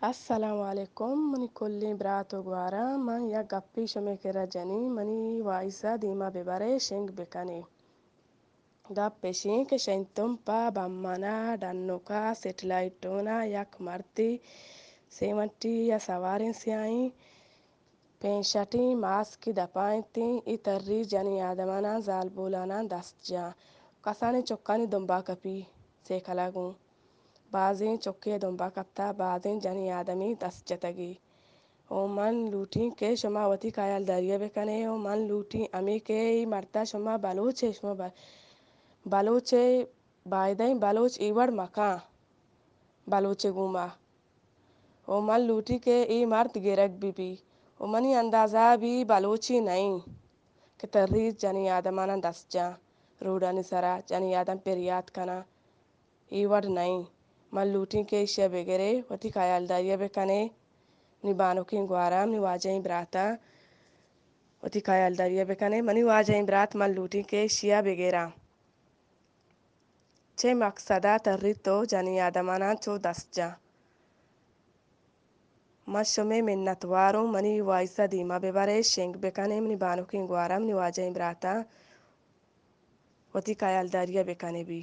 السلام علیکم منی کلیں برات و گواراں، من یک گپے شمے کرا جنی، منی وائس ءَ دیما ببرے، شنگ بکنے۔ گپ اشیں کہ شنتم پہ بمنا ڈنوکا سیٹلائٹ ڈونا یک مردے سیونٹی یا سواریں سیاہیں پینشٹیں ماسکے دپا انتیں، اے تری جنیں آدماناں زالبولاناں دست جاں، کسانیں چکانی دمبا کپی سیکلا گوں۔ بازیں چکے دمبا کپتا، بازیں جنیں آدمے دست جتگی۔ او من لوٹیں کہ شما وتی خیالداری ءَ بکنے، او من لوٹیں ہمے کہ اے مردا شما بلوچے، شما ب-، بلوچے، بایدیں بلوچ اے وڑ مکاں بلوچے گوما۔ او من لوٹی کہ اے مرد گرگ بہ بی۔ او منی اندازہ بی بلوچے نئیں کہ تری جنیں آدماناں دست جاں، روڈانی سرا جنیں آدم پریات کناں۔ اے وڑ نئیں۔ من لوٹیں کہ ایشی ءَ بگرے، وتی خیالداری ءَ بکنے۔ منی بانکیں گواراں، منی واجہیں براتاں، وتی خیالداری ءَ بکنے۔ منی واجہیں برات، من لوٹیں کہ ایشی ءَ بگراں۔ چے مقصد ءَ تری تو جنیں آدماناں چو دست جاں؟ من شمے منتواروں، منی وائس ءَ دیما ببرے، شنگ بکنے، منی بانکیں گواراں، منی واجہیں براتاں، وتی خیالداری ءَ بکنے بی۔